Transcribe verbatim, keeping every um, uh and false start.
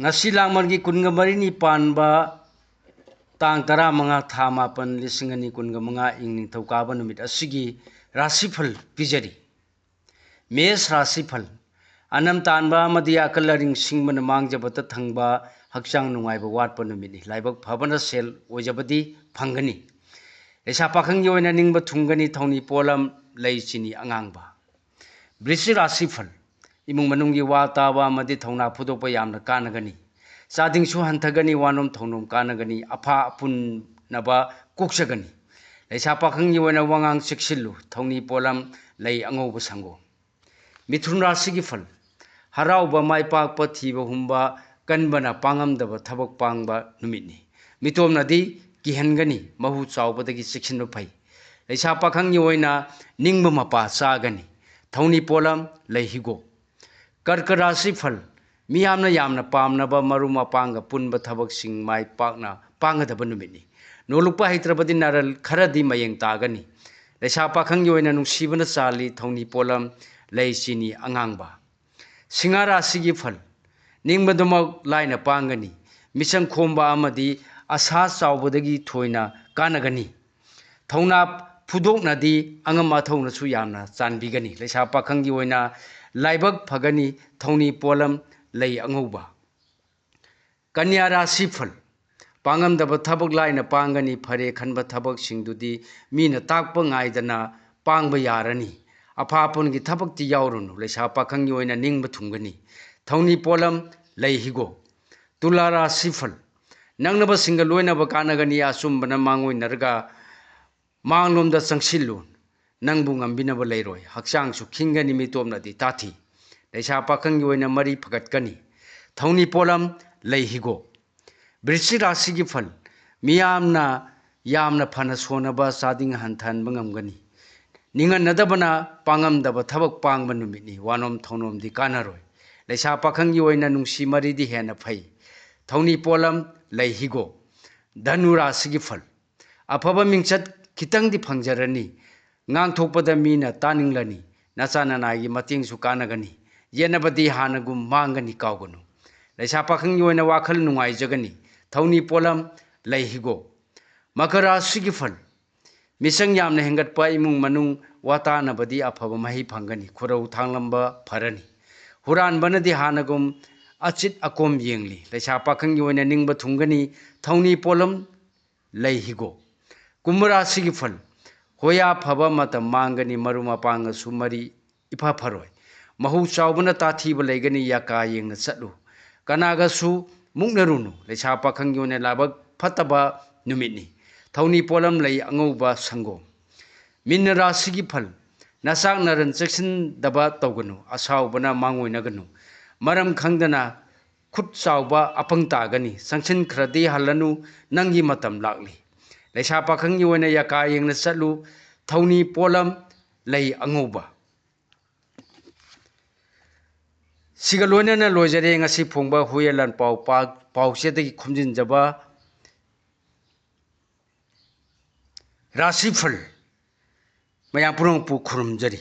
ꯉꯁꯤ ꯂꯥꯡꯕꯟꯒꯤ ꯀꯨꯟꯒ ꯃꯔꯤꯅꯤ ꯄꯥꯟꯕ ꯇꯥꯡ ꯇꯔꯥꯃꯉꯥ, ꯊꯥ ꯃꯥꯄꯟ, ꯂꯤꯁꯤꯡ ꯑꯅꯤ ꯀꯨꯟꯒ ꯃꯉꯥ, ꯏꯪ ꯅꯤꯡꯊꯧꯀꯥꯕ ꯅꯨꯃꯤꯠ ꯑꯁꯤꯒꯤ ꯔꯥꯁꯤꯐꯜ ꯄꯤꯖꯔꯤ꯫ ꯃꯦꯁ ꯔꯥꯁꯤꯐꯜ꯫ ꯑꯅꯝ ꯇꯥꯟꯕ ꯑꯃꯗꯤ ꯑꯀꯜ ꯑꯔꯤꯡ ꯁꯤꯡꯕꯅ ꯃꯥꯡꯖꯕꯇ ꯊꯪꯕ, ꯍꯛꯆꯥꯡ ꯅꯨꯡꯉꯥꯏꯕ ꯋꯥꯠꯄ ꯅꯨꯃꯤꯠꯅꯤ꯫ ꯂꯥꯏꯕꯛ ꯐꯕꯅ ꯁꯦꯜ ꯑꯣꯏꯖꯕꯗꯤ ꯐꯪꯒꯅꯤ꯫ ꯂꯩꯁꯥ ꯄꯥꯈꯪꯒꯤ ꯑꯣꯏꯅ ꯅꯤꯡꯕ ꯊꯨꯡꯒꯅꯤ꯫ ꯊꯧꯅꯤ ꯄꯣꯠꯂꯝ ꯂꯩ ꯆꯤꯅꯤ ꯑꯉꯥꯡꯕ꯫ ꯕ꯭ꯔꯤꯁꯤ ꯔꯥꯁꯤꯐꯜ꯫ ꯏꯃꯨꯡ ꯃꯅꯨꯡꯒꯤ ꯋꯥ ꯇꯥꯕ ꯑꯃꯗꯤ ꯊꯧꯅꯥ ꯐꯨꯗꯣꯛꯄ ꯌꯥꯝꯅ ꯀꯥꯟꯅꯒꯅꯤ꯫ ꯆꯥꯗꯤꯡꯁꯨ ꯍꯟꯊꯒꯅꯤ, ꯋꯥꯅꯣꯝ ꯊꯧꯅꯣꯝ ꯀꯥꯟꯅꯒꯅꯤ, ꯑꯐꯥ ꯑꯄꯨꯟꯅꯕ ꯀꯣꯛꯆꯒꯅꯤ꯫ ꯂꯩꯁꯥ ꯄꯥꯈꯪꯒꯤ ꯑꯣꯏꯅ ꯋꯥꯉꯥꯡ ꯆꯦꯛꯁꯤꯜꯂꯨ꯫ ꯊꯧꯅꯤ ꯄꯣꯠꯂꯝ ꯂꯩ ꯑꯉꯧꯕ ꯁꯪꯒꯣꯝ꯫ ꯃꯤꯊꯨꯟ ꯔꯥꯁꯤꯒꯤ ꯐꯜ꯫ ꯍꯔꯥꯎꯕ, ꯃꯥꯏ ꯄꯥꯛꯄ, ꯊꯤꯕ ꯍꯨꯝꯕ, ꯀꯟꯕꯅ ꯄꯥꯡꯉꯝꯗꯕ ꯊꯕꯛ ꯄꯥꯡꯕ ꯅꯨꯃꯤꯠꯅꯤ꯫ ꯃꯤꯇꯣꯝꯅꯗꯤ ꯀꯤꯍꯟꯒꯅꯤ, ꯃꯍꯨ ꯆꯥꯎꯕꯗꯒꯤ ꯆꯦꯛꯁꯤꯟꯕ ꯐꯩ꯫ ꯂꯩꯁꯥ ꯄꯥꯈꯪꯒꯤ ꯑꯣꯏꯅ ꯅꯤꯡꯕ ꯃꯄꯥ ꯆꯥꯒꯅꯤ꯫ ꯊꯧꯅꯤ ꯄꯣꯠꯂꯝ ꯂꯩ ꯍꯤꯒꯣꯛ꯫ ꯀꯔꯀ ꯔꯥꯁꯤ ꯐꯜ꯫ ꯃꯤꯌꯥꯝꯅ ꯌꯥꯝꯅ ꯄꯥꯝꯅꯕ ꯃꯔꯨꯞ ꯃꯄꯥꯡꯒ ꯄꯨꯟꯕ ꯊꯕꯛꯁꯤꯡ ꯃꯥꯏ ꯄꯥꯛꯅ ꯄꯥꯡꯒꯗꯕ ꯅꯨꯃꯤꯠꯅꯤ꯫ ꯅꯣꯂꯨꯛꯄ ꯍꯩꯇ꯭ꯔꯕꯗꯤ ꯅꯔꯜ ꯈꯔꯗꯤ ꯃꯌꯦꯡ ꯇꯥꯒꯅꯤ꯫ ꯂꯩꯁꯥ ꯄꯥꯈꯪꯒꯤ ꯑꯣꯏꯅ ꯅꯨꯡꯁꯤꯕꯅ ꯆꯥꯜꯂꯤ꯫ ꯊꯧꯅꯤ ꯄꯣꯠꯂꯝ ꯂꯩ ꯆꯤꯅꯤ ꯑꯉꯥꯡꯕ꯫ ꯁꯤꯡꯍꯥ ꯔꯥꯁꯤꯒꯤ ꯐꯜ꯫ ꯅꯤꯡꯕꯗꯨꯃꯛ ꯂꯥꯏꯅ ꯄꯥꯡꯒꯅꯤ꯫ ꯃꯤꯆꯪ ꯈꯣꯝꯕ ꯑꯃꯗꯤ ꯑꯁꯥ ꯆꯥꯎꯕꯗꯒꯤ ꯊꯣꯏꯅ ꯀꯥꯟꯅꯒꯅꯤ꯫ ꯊꯧꯅꯥ ꯐꯨꯗꯣꯛꯅꯗꯤ ꯑꯉꯝ ꯑꯊꯧꯅꯁꯨ ꯌꯥꯝꯅ ꯆꯥꯟꯕꯤꯒꯅꯤ꯫ ꯂꯩꯁꯥ ꯄꯥꯈꯪꯒꯤ ꯑꯣꯏꯅ ꯂꯥꯏꯕꯛ ꯐꯒꯅꯤ꯫ ꯊꯧꯅꯤ ꯄꯣꯠꯂꯝ ꯂꯩ ꯑꯉꯧꯕ꯫ ꯀꯟꯌꯥ ꯔꯥꯁꯤ ꯐꯜ꯫ ꯄꯥꯡꯉꯝꯗꯕ ꯊꯕꯛ ꯂꯥꯏꯅ ꯄꯥꯡꯒꯅꯤ꯫ ꯐꯔꯦ ꯈꯟꯕ ꯊꯕꯛꯁꯤꯡꯗꯨꯗꯤ ꯃꯤꯅ ꯇꯥꯛꯄ ꯉꯥꯏꯗꯅ ꯄꯥꯡꯕ ꯌꯥꯔꯅꯤ꯫ ꯑꯐꯥ ꯑꯄꯨꯟꯒꯤ ꯊꯕꯛꯇꯤ ꯌꯥꯎꯔꯨꯅꯨ꯫ ꯂꯩꯁꯥ ꯄꯥꯈꯪꯒꯤ ꯑꯣꯏꯅ ꯅꯤꯡꯕ ꯊꯨꯡꯒꯅꯤ꯫ ꯊꯧꯅꯤ ꯄꯣꯠꯂꯝ ꯂꯩ ꯍꯤꯒꯣꯛ꯫ ꯇꯨꯂꯥ ꯔꯥꯁꯤ ꯐꯜ꯫ ꯅꯛꯅꯕꯁꯤꯡꯒ ꯂꯣꯏꯅꯕ ꯀꯥꯟꯅꯒꯅꯤ꯫ ꯑꯆꯨꯝꯕꯅ ꯃꯥꯡꯑꯣꯏꯅꯔꯒ ꯃꯥꯡꯂꯣꯝꯗ ꯆꯪꯁꯤꯜꯂꯨ꯫ ꯅꯪꯕꯨ ꯉꯝꯕꯤꯅꯕ ꯂꯩꯔꯣꯏ꯫ ꯍꯛꯆꯥꯡꯁꯨ ꯈꯤꯡꯒꯅꯤ, ꯃꯤꯇꯣꯞꯅꯗꯤ ꯇꯥꯊꯤ꯫ ꯂꯩꯁꯥ ꯄꯥꯈꯪꯒꯤ ꯑꯣꯏꯅ ꯃꯔꯤ ꯐꯒꯠꯀꯅꯤ꯫ ꯊꯧꯅꯤ ꯄꯣꯠꯂꯝ ꯂꯩ ꯍꯤꯒꯣꯛ꯫ ꯕ꯭ꯔꯤꯁꯤ ꯔꯥꯁꯤꯒꯤ ꯐꯜ꯫ ꯃꯤꯌꯥꯝꯅ ꯌꯥꯝꯅ ꯐꯅ ꯁꯣꯟꯅꯕ ꯆꯥꯗꯤꯡ ꯍꯟꯊꯍꯟꯕ ꯉꯝꯒꯅꯤ꯫ ꯅꯤꯡꯍꯟꯅꯗꯕꯅ ꯄꯥꯡꯉꯝꯗꯕ ꯊꯕꯛ ꯄꯥꯡꯕ ꯅꯨꯃꯤꯠꯅꯤ꯫ ꯋꯥꯅꯣꯝ ꯊꯧꯅꯣꯝꯗꯤ ꯀꯥꯟꯅꯔꯣꯏ꯫ ꯂꯩꯁꯥ ꯄꯥꯈꯪꯒꯤ ꯑꯣꯏꯅ ꯅꯨꯡꯁꯤ ꯃꯔꯤꯗꯤ ꯍꯦꯟꯅ ꯐꯩ꯫ ꯊꯧꯅꯤ ꯄꯣꯠꯂꯝ ꯂꯩ ꯍꯤꯒꯣꯛ꯫ ꯙꯅꯨ ꯔꯥꯁꯤꯒꯤ ꯐꯜ꯫ ꯑꯐꯕ ꯃꯤꯡꯆꯠ ꯈꯤꯇꯪꯗꯤ ꯐꯪꯖꯔꯅꯤ꯫ ꯉꯥꯡꯊꯣꯛꯄꯗ ꯃꯤꯅ ꯇꯥꯅꯤꯡꯂꯅꯤ꯫ ꯅꯆꯥ ꯅꯅꯥꯏꯒꯤ ꯃꯇꯦꯡꯁꯨ ꯀꯥꯟꯅꯒꯅꯤ꯫ ꯌꯦꯠꯅꯕꯗꯤ ꯍꯥꯟꯅꯒꯨꯝ ꯃꯥꯡꯒꯅꯤ, ꯀꯥꯎꯒꯅꯨ꯫ ꯂꯩꯁꯥ ꯄꯥꯈꯪꯒꯤ ꯑꯣꯏꯅ ꯋꯥꯈꯜ ꯅꯨꯡꯉꯥꯏꯖꯒꯅꯤ꯫ ꯊꯧꯅꯤ ꯄꯣꯠꯂꯝ ꯂꯩ ꯍꯤꯒꯣꯛ꯫ ꯃꯀꯔ ꯔꯥꯁꯤꯒꯤ ꯐꯜ꯫ ꯃꯤꯆꯪ ꯌꯥꯝꯅ ꯍꯦꯟꯒꯠꯄ ꯏꯃꯨꯡ ꯃꯅꯨꯡ ꯋꯥ ꯇꯥꯅꯕꯗꯤ ꯑꯐꯕ ꯃꯍꯩ ꯐꯪꯒꯅꯤ꯫ ꯈꯨꯔꯧ ꯊꯥꯡꯂꯝꯕ ꯐꯔꯅꯤ꯫ ꯍꯨꯔꯥꯟꯕꯅꯗꯤ ꯍꯥꯟꯅꯒꯨꯝ ꯑꯆꯤꯠ ꯑꯀꯣꯝ ꯌꯦꯡꯂꯤ꯫ ꯂꯩꯁꯥ ꯄꯥꯈꯪꯒꯤ ꯑꯣꯏꯅ ꯅꯤꯡꯕ ꯊꯨꯡꯒꯅꯤ꯫ ꯊꯧꯅꯤ ꯄꯣꯠꯂꯝ ꯂꯩ ꯍꯤꯒꯣꯛ꯫ ꯀꯨꯝꯚ ꯔꯥꯁꯤꯒꯤ ꯐꯜ꯫ ꯍꯣꯌꯥ ꯐꯕ ꯃꯇꯝ ꯃꯥꯡꯒꯅꯤ꯫ ꯃꯔꯨꯞ ꯃꯄꯥꯡꯒꯁꯨ ꯃꯔꯤ ꯏꯐ ꯐꯔꯣꯏ꯫ ꯃꯍꯨ ꯆꯥꯎꯕꯅ ꯇꯥꯊꯤꯕ ꯂꯩꯒꯅꯤ꯫ ꯌꯥꯀꯥ ꯌꯦꯡꯅ ꯆꯠꯂꯨ꯫ ꯀꯅꯥꯒꯁꯨ ꯃꯨꯛꯅꯔꯨꯅꯨ꯫ ꯂꯩꯁꯥ ꯄꯥꯈꯪꯒꯤ ꯑꯣꯏꯅ ꯂꯥꯏꯕꯛ ꯐꯠꯇꯕ ꯅꯨꯃꯤꯠꯅꯤ꯫ ꯊꯧꯅꯤ ꯄꯣꯠꯂꯝ ꯂꯩ ꯑꯉꯧꯕ ꯁꯪꯒꯣꯝ꯫ ꯃꯤꯟꯅ ꯔꯥꯁꯤꯒꯤ ꯐꯜ꯫ ꯅꯆꯥꯛ ꯅꯔꯟ ꯆꯦꯛꯁꯤꯟꯗꯕ ꯇꯧꯒꯅꯨ꯫ ꯑꯁꯥꯎꯕꯅ ꯃꯥꯡꯑꯣꯏꯅꯒꯅꯨ꯫ ꯃꯔꯝ ꯈꯪꯗꯅ ꯈꯨꯠ ꯆꯥꯎꯕ ꯑꯄꯪ ꯇꯥꯒꯅꯤ꯫ ꯆꯪꯁꯤꯟꯈ꯭ꯔꯗꯤ ꯍꯜꯂꯅꯨ꯫ ꯅꯪꯒꯤ ꯃꯇꯝ ꯂꯥꯛꯂꯤ꯫ ꯂꯩꯁꯥ ꯄꯥꯈꯪꯒꯤ ꯑꯣꯏꯅ ꯌꯥꯀꯥ ꯌꯦꯡꯅ ꯆꯠꯂꯨ꯫ ꯊꯧꯅꯤ ꯄꯣꯠꯂꯝ ꯂꯩ ꯑꯉꯧꯕ꯫ ꯁꯤꯒ ꯂꯣꯏꯅꯅ ꯂꯣꯏꯖꯔꯦ ꯉꯁꯤ ꯐꯣꯡꯕ ꯍꯨꯏꯌꯦꯟ ꯂꯥꯟ ꯄꯥꯎ ꯄꯥ-, ꯄꯥꯎꯆꯦꯗꯒꯤ ꯈꯣꯝꯖꯤꯟꯖꯕ ꯔꯥꯁꯤꯐꯜ꯫ ꯃꯌꯥꯝ ꯄꯨꯝꯅꯃꯛꯄꯨ ꯈꯨꯔꯨꯝꯖꯔꯤ꯫